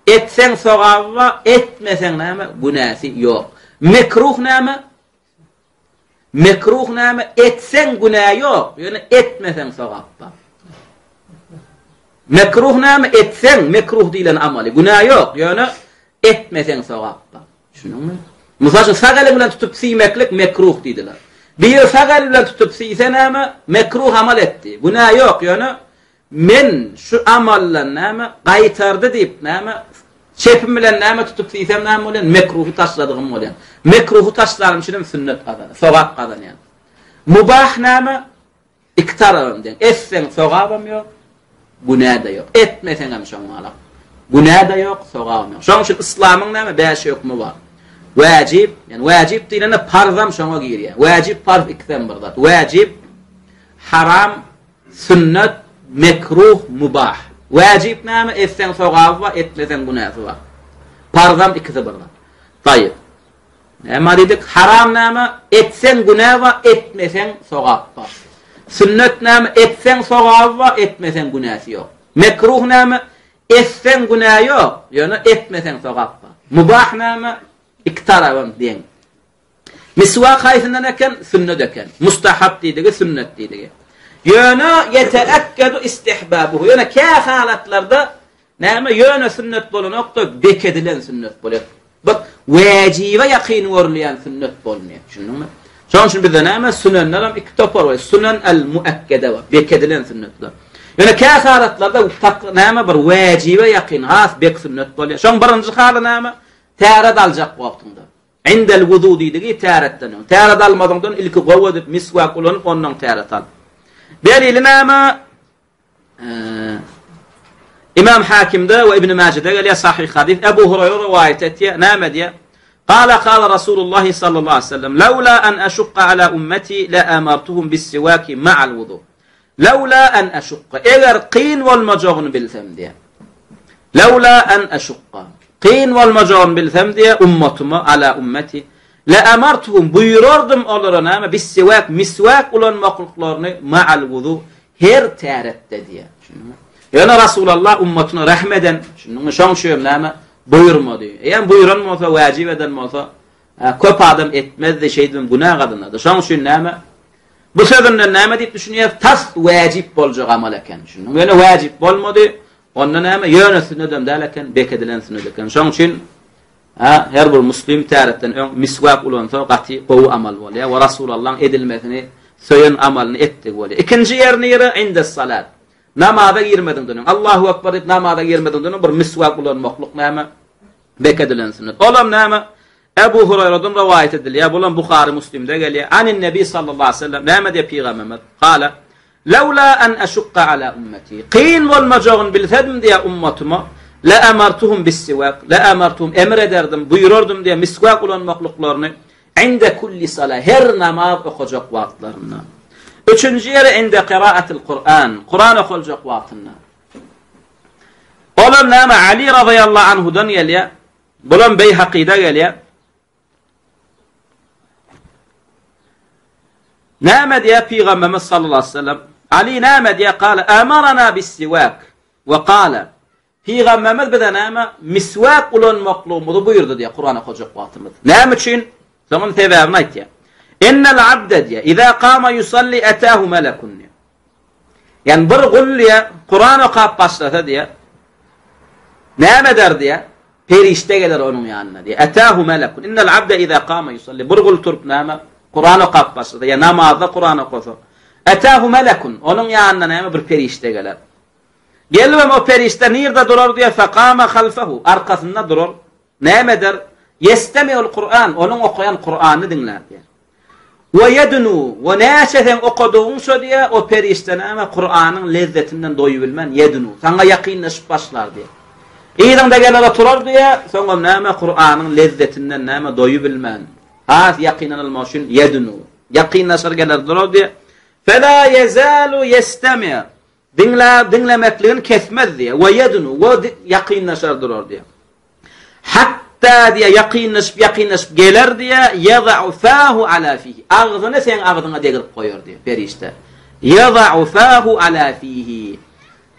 Etseň sogaby bar, etmeseň näme? Günäsi ýok. Mekruh näme? Mekruh näme? Etseň günä ýok, ýöne etmeseň sogap bar. Mekruh näme? Etseň, mekruh diýlen amaly, günä ýok, ýöne etmeseň sogap bar. Düşündiňmi? Mysal üçin, sag eliň bilen tutup siýmeklik mekruh diýdiler. Biri sag eli bilen tutup siýse näme? Mekruh amal etdi. Günä ýok, ýöne men şu amaldan näme gaýtardy diýip näme çepim bilen näme tutup siýsem näme bolýar? Mekruhy taşladygym bolýar. Mekruhy taşlanym üçin hem sünnet gazanýan, sogap gazanýan. Mubah näme? Iki tarabam deň. Etseň sogabam ýok, günä-de ýok. Etmeseňem şoň galak. Günä-de ýok, sogabam ýok. Şonuň üçin yslamyň näme bäş hökmi bar. Wäjip, ýani wäjip diýlende parzam şoňa girýär. Wäjip, parz ikisem bir zat. Wäjip, haram, sünnet, mekruh, mubah. Wäjip näme? Etseň sogaby bar, etmeseň günäsi bar. Parzam ikisi bir zat. Taýyp. Näme diýdik? Haram näme? Etseň günä bar, etmeseň sogap bar. Sünnet näme? Etseň sogaby bar, etmeseň günäsi ýok. Mekruh näme? Etseň günä ýok, ýöne etmeseň sogap bar. Mubah näme? Iki tarabam deň. Miswak haýsyndan eken? Sünnet eken. Mustahap diýdigi, sünnet diýdigi. Ýöne ýeteekkedu istihbabuhu. Ýöne kä halatlarda näme ýöne sünnet bolanok-da, bekedilen sünnet bolýar. Bir wäjibe ýakyn görülýän sünnet bolunýar. Düşündiňmi? Şonuň üçin bizde näme sünenler hem iki topar bar. Sünen el-muakkede bar, bekedilen sünnetler. Ýöne kä halatlarda näme bir wäjibe ýakyn, has bek sünnet bolýar. Şoň birinji haly näme? Täret aljak wagtyňda. Indel wudu diýdigi täretden öň. Täret almazyňdan ilki gowy edip miswak ulanyp ondan täret al. Delili näme? Imam Hakimde we Ibn Majede gelýär sahih hadys. Ebu Hurayra rowaýat etýär. Näme diýär? Qala qala Rasulullah sallallahu aleyhi ve sellem Laula an aşukka ala ummeti la amartuhum bis-siwaki ma'al wudu. Laula an aşukka. Eger kyn bolmajagyny bilsem diýär. Laula an aşukka. Kyn bolmajagyny bilsem diýär, ummatyma ala ummeti la amartuhum buýrardym olara näme bis-siwak miswak ulanmaklyklaryny ma'al wudu her täretde diýär. Düşündiňmi? Ýöne Rasulallah ummatyna rähm eden, düşündiňmi? Şoň üçin hem näme buýurmady. Eýem buýran bolsa, wajib eden bolsa, köp adam etmezdi, şeýdibem günä gazanardy. Şoň üçin näme Bu sözünden näme diýip düşünýäris? Tas wäjip boljak amal eken. Düşündiňmi? Ýöne wäjip bolmady. Onda näme? Ýöne sünnedem däl eken, bekedilen sünnet eken. Şoň üçin ha, her bir muslim täretden öň miswak ulansa gaty gowy amal bolýar we Rasulallaň edilmesini söýen amalyny etdigi bolýar. Ikinji ýer nire? Inde salat. Namaza girmeziňden öň, Allahu akbar diýip namaza girmeziňden öň bir miswak ulanmaklyk näme? Bekedilen sünnet. Olam näme? Ebu Huraýradan rowaýat edilýär, bulam Buhary Muslimde gelýär. Anin Nebi sallallahu aleyhi ve sellem näme diýýär pygamberimiz? Kala Laula an aşukka ala ummeti. Kyn bolmajagyny bilsedim diýýär ummatyma, la amartuhum bis-siwak, la amartuhum emr ederdim, buýrardym diýýär miswak ulanmaklyklaryny inde kulli sala her namaz okajak wagtlarynda. Üçünji ýeri inde qiraatil Kur'an, Kur'an okaljak wagtynda. Olam näme Ali razyýallahu anhudan gelýär. Bulam Beýhakyda gelýär. Näme diýýär Pygamberimiz sallallahu aleyhi ve sellem? Ali näme diýýär? Kale amarana bis-siwak we kale Pygamberimiz bize näme? Miswak ulanmaklygymyzy buýurdy diýýär Kur'an okajak wagtymyz. Näme üçin? Soňam sebäbini aýtýar. Innel abde diýýär, iza kama yusalli atahu melekun. Ýani bir gul diýýär, Kuran okap başlasa diýýär, näme eder diýýär? Perişde geler onuň ýanyna diýýär. Atahu melekun. Innel abde iza kama yusalli. Bir gul turup näme? Kuran okap başlasa, ýa namazda Kuran okasa. Atahu melekun. Onuň ýanyna näme bir perişde geler. Gelibem o perişde nirde durar diýýär? Fekama halfahu. Arkasynda durar. Näme eder? Ýestemiul Kuran, onuň okaýan Kuranyny diňlär diýýär. We ýednu, we näçe seň okadygyňça diýýär, o perişde näme Kuranyň lezzetinden doýubilmän ýednu, saňa ýakynlaşyp başlar diýýär. Yzyňda geler oturar diýýär, soňam näme Kuranyň lezzetinden näme doýubilmän, has ýakyndan almak üçin ýednu, ýakynlaşar geler durar diýýär. Fela ýezalu ýestemi, Diňlär, diňlemekligini kesmez diýýär. We ýednu, we ýakynlaşar durar diýýär. Hatda diýýär, ýakynlaşyp, ýakynlaşyp geler diýýär, ýeza'u fahu ala fihi. Agzyny seň agzyňa degirip goýar diýýär perişde. Ýeza'u fahu ala fihi.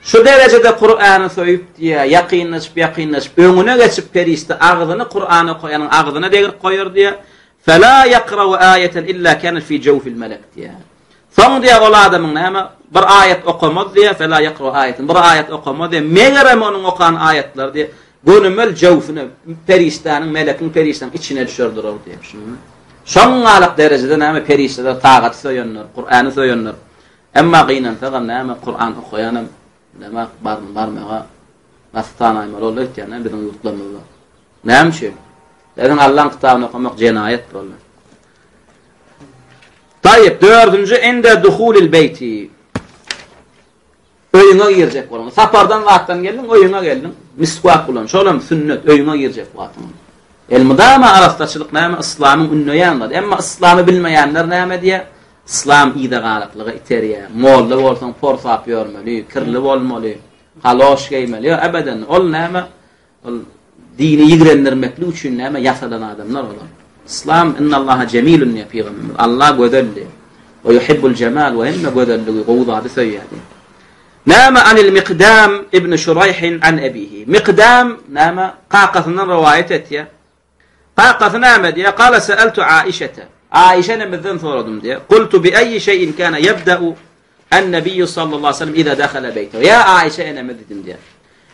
Şu derejede Kur'any söýüp diýýär, ýakynlaşyp, ýakynlaşyp, öňüne geçip perişde agzyny Kur'an okaýanyň agzyna degirip goýar diýýär. Fela ýakrau aýeten illa kanat fi jawfil melek diýýär. Soň diýýär, ol adamyň näme, bir aýat okamaz diýýär, fela ýakrau aýaten, bir aýat okamaz diýýär, megerem onuň okan aýatlary diýýär, gönümel jöwfüne, perişdäniň, melekiň, perişdäniň içine düşer durar diýýär. Düşündiňmi? Şoňňalak derejede näme perişdeler tagaty söýenler, Kurany söýenler. Emma gynansagam näme Kuran okaýanam näme baryn barmaga nasy tanaýmaly boldy öýtýän biziň ýurtlarymyzda. Näme üçin? Biziň Allaň kitabyny okamak jenaýat boldy. Taýyp, dördünji inde duhulil beýti. Öýüňe girjek boluň. Sapardan zatdan geldiň, öýüňe geldiň. Miswak ulan, şolam sünnet, öýüňe girjek wagtyň. Elmydama arassaçylyk näme? Yslamyň ündeýän zady. Emma yslamy bilmeýänler näme diýýär? Yslam yza galaklyga iterýär. Molla bolsaň porsap ýörmeli, kirli bolmaly, kaloş geýmeli. Ýok, ebeden. Ol näme? Ol dini ýigrendirmeklik üçin näme ýasalan adamlar olar. Yslam innallaha jemilun diýýär pygamberimiz. Allah gözel diýýär. We yuhibbul jemal we hemme gözelligi, gowy zady söýýär diýýär. Näme anil Miqdam ibn Şurayh an abihi. Miqdam näme kakasyndan rowaýat etýär. Kakasy näme diýýär? Kala seeltu Aişete. Aişe enemizden soradym diýýär. Kultu bi eýi şeýin kana ýebdeu en-nebiýu sallallahu aleyhi ve sellem iza dehala beýtehu. Ýa Aişe enemiz diýdim diýýär.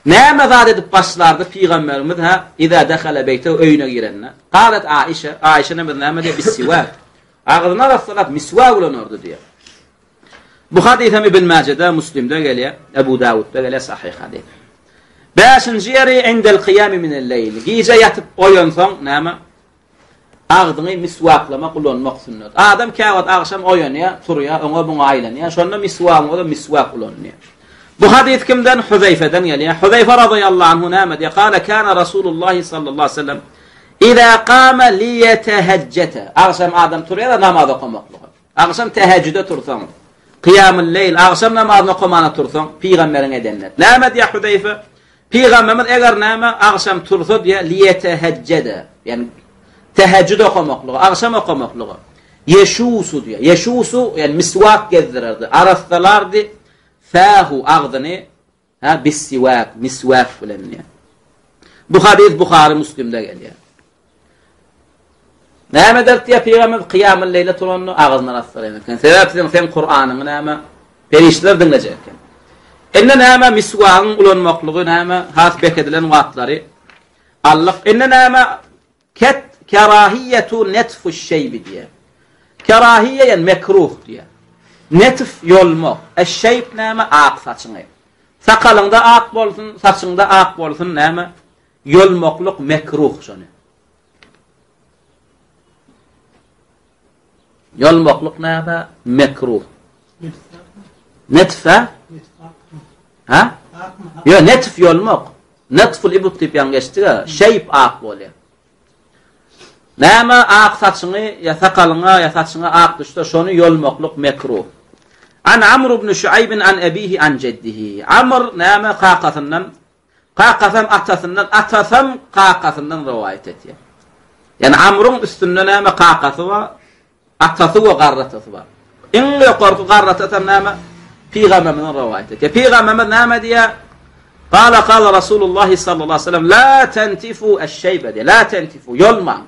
Näme zat edip başlardy pygamberimiz ha iza dehala beýtehu öýüne girende? Galat Aişe, Aişe enemiz näme diýýär? Bis-siwak. Agzyny arassalap miswak ulanardy diýýär. Bu hadys hem Ibn Majede, Muslimde gelýär, Ebu Dawudda gelýär, sahyh hadys. Bäşinji ýeri indel kyýami minel leýl. Gije ýatyp oýansaň näme? Agzyňy miswaklamak, ulanmak sünnet. Adam käwagt agşam oýanýar, turýar, oňa buňa aýlanýar. Şonda miswagyň bolsa miswak ulanylýar. Bu hadys kimden? Huzeýfeden gelýär. Huzeýfe razyýallahu anhu näme diýýär? Kale kana Rasulullah sallallahu aleyhi ve sellem Iza kama liyetehejjete. Agşam adam turýar namaz okamaklyga. Agşam tehejjüde tursaň, kyýamul-leýl, agşam namazyny okamana tursaň, pygamberiň edenine. Näme diýýär Huzeýfe? Pygamberimiz eger näme agşam tursa diýýär, liýetehejjede, ýagny tehejjüd okamaklyga, agşam okamaklyga. Ýeşusu diýýär. Ýeşusu, ýagny miswak gezdirerdi, arassalardy fähu agzyny Hä, bis-siwak, miswak bilen diýýär. Bu hadys Buhary, Muslimde gelýär. Näme eder diýýär Pygamberimiz kyýamul leýle turanda agzyndan asdyraýan eken. Sebäp siziň sen Kuranyňy näme perişdeler diňlejek eken. Indi näme miswagyň ulanmaklygy näme has bekedilen wagtlary aldyk. Indi näme Ket kerahiýetu netfuş şeýbi diýýär. Kerahiýe ýa mekruh diýýär. Netf ýolmak. Eş-şeýb näme? Ak saçyňy. Sakalyňda ak bolsun, saçyňda ak bolsun näme? Ýolmaklyk mekruh şony. Ýolmaklyk näme? Mekruh. Netf ha? Ha? Ýo, netf ýolmak. Netful ibut diýip ýaňy geçdik-ä. Şeýp ak bolýar. Näme ak saçyňy ýa sakalyňa ýa saçyňa ak düşse, şony ýolmaklyk mekruh. An Amr ibn Şuaýb an abihi an jeddihi. Amr näme kakasyndan, kakasam atasyndan, atasam kakasyndan rowaýat etýär. Ýani Amryň üstünde näme kakasy bar, Atasy we garry atasy bar. Iň ýokarky garry atasy hem näme? Pygamberimiziň rowaýat etýär. Pygamberimiz näme diýýär? Gala gala Rasulullah sallallahu aleyhi ve sellem la tentifu eş-şeybe diýär. La tentifu ýolmaň.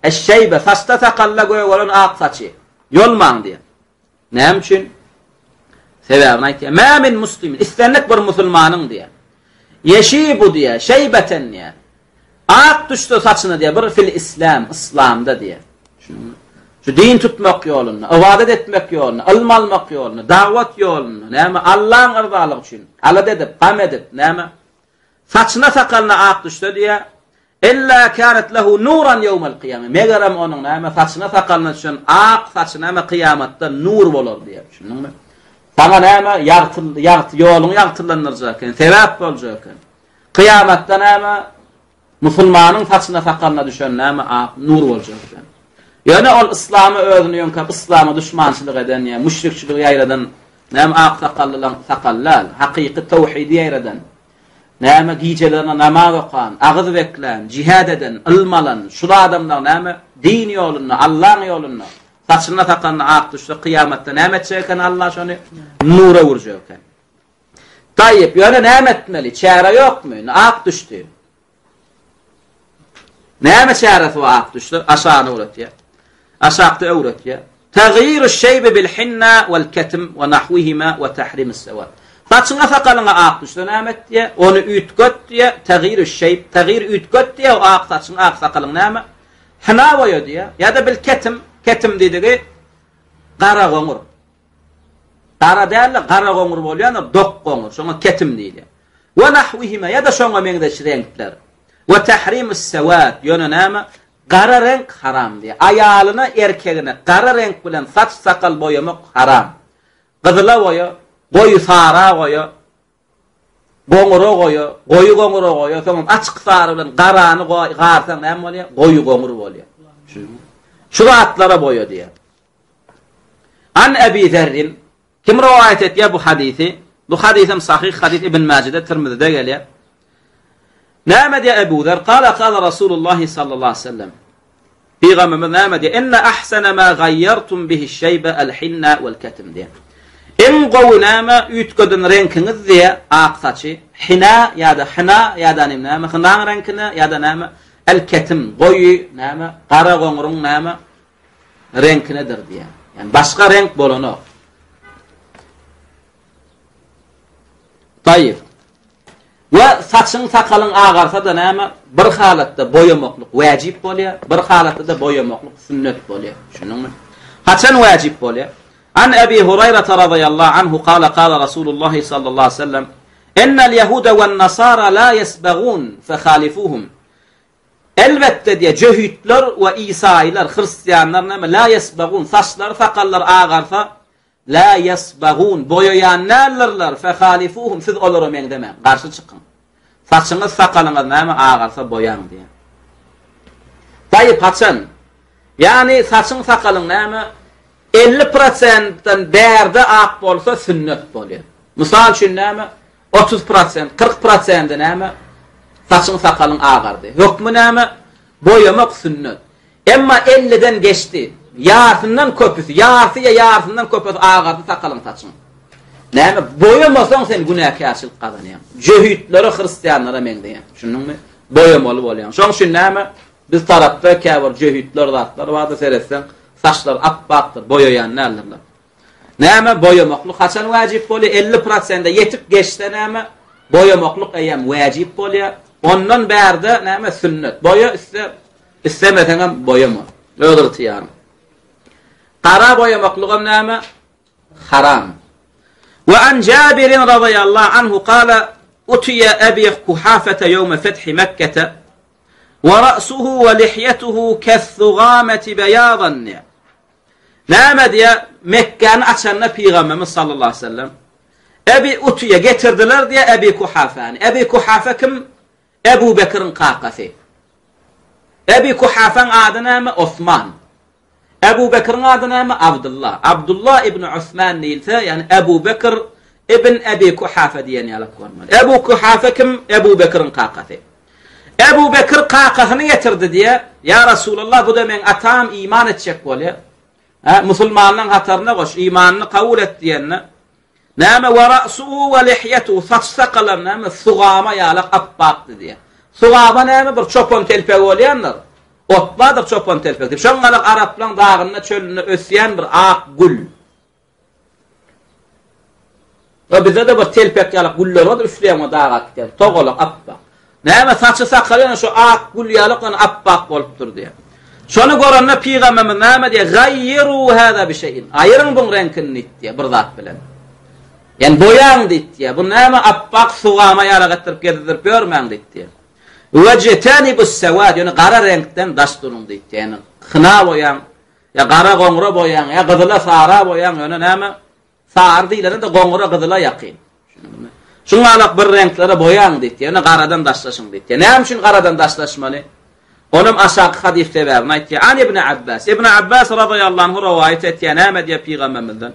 Eş-şeybe saçda sakalla gögeren ak saçy. Ýolmaň diýär. Näme üçin? Sebäbini aýtýar. Mä min muslimin, islendik bir musulmanyň diýär. Ýeşibu diýär, şeýbeten diýär. Ak düşse saçyna diýär, bir fil islam, yslamda diýär. Şu din tutmak ýolunda, ybadat etmek ýolunda, ylm almak ýolunda, dawat ýolunda, näme Allaň yrzalygy üçin alada edip, gam edip, näme saçyna sakalyna ak düşse diýär, Illa kanat lehu nuran ýewmel kyýame. Megerem onuň näme saçyna sakalyna düşen ak saçy näme kyýamatda nur bolar diýýär. Düşündiňmi? Saňa näme ýagty ýagty ýoluňy ýagtylandyrjak eken, sebäp boljak eken. Kyýamatda näme musulmanyň saçyna sakalyna düşen näme ak nur boljak eken. Ýöne ol yslama özüni ýöňkäp yslama duşmançylyk eden ýa müşrikçiligi ýaýradan näme ak sakallylaň sakally däl, hakyky towhidi ýaýradan Näme gijelerine namaz okan, agyz beklän, jihad eden, ylm alan, şul adamlar näme din ýolunda, Allaň ýolunda, saçyna sakalyna ak düşse kyýamatda näme etjek eken Allah şony? Nura öwürjek eken. Taýyp, ýöne näme etmeli? Çäre ýokmy? Indi ak düşdi. Näme çäresi bar ak düşse? Aşagyny öwretýär. Aşakda öwretýär. Tagýiru şeýbi bil hinna wal ketm we nahwihima we tahrimus sewad. Saçyňa sakalyňa ak düşse näme et diýýär? Ony üýtget diýýär. Tagýiru şeýb, tagýir üýtget diýýär. O ak saçyň, ak sakalyň näme? Hina boýa diýýär. Ýa-da bil ketm, ketm diýdigi gara goňur. Gara däl-de, gara goňur bolýan, dok goňur. Şoňa ketim diýilýär. We nahwihima ýa-da şoňa meňzeş reňkler. We tahrimus sewad, ýöne näme? Gara reňk haram diýýär. Aýalyna, erkegine gara reňk bilen saç-sakal boýamak haram. Gyzyla boýa, goýy sara goýa, goňura goýa, goýy goňura goýa, soňam açyk sary bilen garany garsaň näme bolýar? Goýy goňur bolýar. Şu zatlara boýa diýýär. An Ebi Zerrin kim rowaýat etýär bu hadysy? Bu hadys hem sahyh hadys Ibn Majede, Tirmizide gelýär. Näme diýýär Ebu Zer? Kala kala Rasulullah sallallahu aleyhi ve sellem. Pygamberimiz näme diýýär? Inne ahsene ma gaýýartum bihi şeýbe el-hinna wal ketm diýýär. Iň gowy näme üýtgeden reňkiňiz diýýär, ak saçy, hina ýa-da hina ýa-da näme, hinaň reňkine ýa-da näme? El-ketim, goýy, näme, gara goňruň näme, reňkinedir diýýär. Ýani başga reňk bolanok. Taýyp. We saçyň sakalyň agarsa-da näme, bir halatda boýamaklyk wäjip bolýar, bir halatda-da boýamaklyk sünnet bolýar. Düşündiňmi? Haçan wäjip bolýar? An Ebi Huraýrata razyýallahu anhu kala kala Rasulullah sallallahu aleyhi ve sellem Ennel ýehude wen nasara la ýesbegun fehalifuhum. Elbetde diýýär, jöhitler we isaýylar, hristianlar näme, la ýesbegun, saçlary sakallary agarsa, La ýesbagun, boýaýan däldirler, fehalifuhum, siz olara meňzemäň, garşy çykyň. Saçyňyz, sakalyňyz näme agarsa boýaň diýýär. Taýyp haçan? Ýagny saçyň, sakalyň näme 50 prosentden bärde ak bolsa sünnet bolýar. Mysal üçin näme 30 prosent, 40 prosenti näme saçyň, sakalyň agardy. Hökmi näme? Boýamak sünnet. Emma elliden geçdi. Ýarsyndan köpüsi, ýarsy ýa ýarsyndan köpüsi agardy sakalyň saçyň. Näme, boýamasaň sen günäkärçilik gazanýaň. Jöhitlere, hristianlara meňzeýäň. Düşündiňmi? Boýamaly bolýaň. Şoň üçin näme, biz tarapda käbir jöhitler zatlar bardyr, seretseň, saçlary apbakdyr, boýaýan däldirler. Näme, boýamaklyk haçan wajyp bolýar? 50 prosende ýetip geçse näme, boýamaklyk eýýäm wajyp bolýar. Ondan bärde näme, sünnet. Boýa isle, islemeseňem boýama. Öz ygtyýaryň. Gara boýamaklygam näme? Haram. We an Jabirin radiyallahu anhu kala utiya Abi Kuhafete yawma fethi Mekkete we ra'suhu we lihyetuhu kes-sugameti beyadan. Näme diýýär? Mekgäni açanda Pygamberimiz sallallahu aleyhi ve sellem Ebi Utuýa getirdiler diýýär Ebi Kuhafany. Ebi Kuhafa kim? Ebu Bekiriň kakasy. Ebi Kuhafaň ady näme? Osman. Ebu Bekiriň ady näme? Abdullah. Abdullah ibn Osman diýilse, ýagny Ebu Bekir ibn Ebi Kuhafa diýen ýalak bolmaly. Ebu Kuhafa kim? Ebu Bekiriň kakasy. Ebu Bekir kakasyny getirdi diýýär. Ýa Resulallah, bu-da meň atam iman etjek bolýar. Hä, musulmanlaryň hataryna goş, imanyny kabul et diýende, näme we ra'suhu we lihýetuhu, saç-sakalary näme sugama ýalak apbakdy diýýär. Sugama näme bir çopan telpegi bolýandyr. Ot bardyr çopan telpek diýip. Şoň ýalak araplaryň dagynda, çölünde ösýän bir ak gül. We bizde-de bir telpek ýaly güller bardyr, üfleýäň we daga gidýär. Togalak, apbak. Näme saçy sakaly ýöne şu ak gül ýaly ýöne apbak bolupdyr diýýär. Şony görende pygamberimiz näme diýýär? Gaýýiru hada bi şeýin. Aýyryň buň reňkini diýýär bir zat bilen. Ýani boýaň diýýär. Bu näme apbak sugama ýaly getirip gezdirip ýörmäň diýýär. We jetanibus sawad, ýöne gara reňkden daş duruň diýýär. Ýani hyna boýaň, Ýa gara goňra boýaň, ýa gyzyla sara boýaň, ýöne näme? Sary diýlende-de goňra gyzyla ýakyn. Düşündiňmi? Şuňalak bir reňklere boýaň diýdi. Ýöne garadan daşlaşyň diýdi. Näme üçin garadan daşlaşmaly? Onam aşaky hadys sebäbini aýtýar. An Ibn Abbas. Ibn Abbas razyýallahu anhu rowaýat etýär. Näme diýýär pygamberimizden?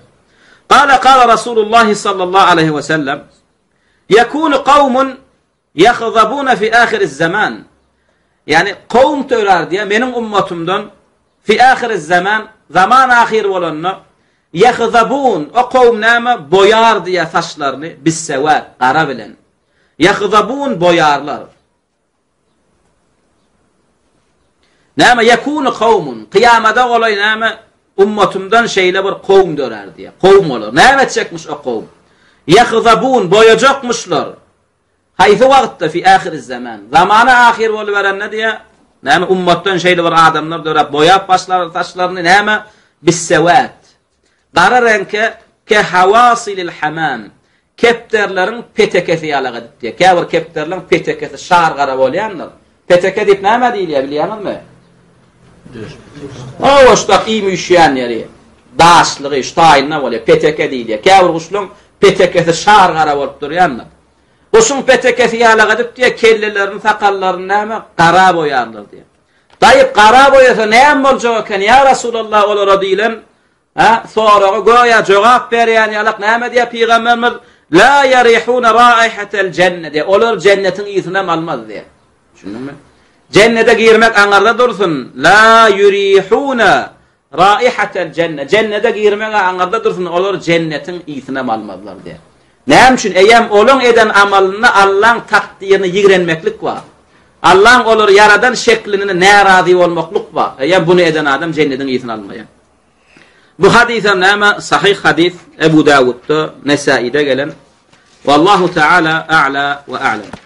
Gala gala Rasulullah sallallahu aleyhi we sellem Yekunu kawmun Ýahzabuna fi ahiriz zaman. Ýagny kowum törar diýýär, meniň ummatymdan fi ahiriz zaman, zaman ahyr bolanda ýahzabun, o kowum näme boýar diýýär saçlaryny bissewat, gara bilen. Ýahzabun boýarlar. Näme ýekunu kowmun, kyýamada golaý näme ummatymdan şeýle bir kowum dörär diýýär. Kowum bolar. Näme etjekmiş o kowum? Ýahzabun boýajakmyşlar. Haýsy wagtda fi ahiriz zaman. Zamana ahyr boluberende diýýär, näme ummatdan şeýle bir adamlar döräp boýap başlar saçlaryny näme bissewat. Gara reňke ke hawasilil hamam. Kepderleriň petekesi ýalak edip diýýär. Käbir kepderleriň petekesi şar gara bolýandyr. Peteke diýip näme diýilýär bilýäňizmi? Owaşdak iým üýşýän ýeri, daşlygy şu taýynda bolýar, peteke diýilýär. Käbir guşlaryň petekesi şar gara bolup durýandyr. Guşuň petekesi ýalak edip diýýär, kellelerini, sakallaryny näme gara boýarlar diýýär. Daýyp gara boýasa näme boljak eken, ýa Resulallah olara diýlen Hä, soraga göýä jogap berýän ýalak näme diýýär pygamberimiz? La ýarihuna raihatel jenne diýýär. Olar jennetiň ysynam almaz diýýär. Düşündiňmi? Jennete girmek aňarda dursun. La ýurihuna raihatel jenne. Jennete girmek aňarda dursun, olar jennetiň ysynam almazlar diýýär. Näme üçin? Eýýäm olaň eden amalynda Allaň takdyryny ýigrenmeklik bar. Allaň olary ýaradan şeklinine närazy bolmaklyk bar. Eýýäm buny eden adam jennediň ysyny almaýar. Bu hadysam näme? Sahyh hadys Ebu Dawudda, Nesaide gelen. Wallahu taala a'la we a'lam.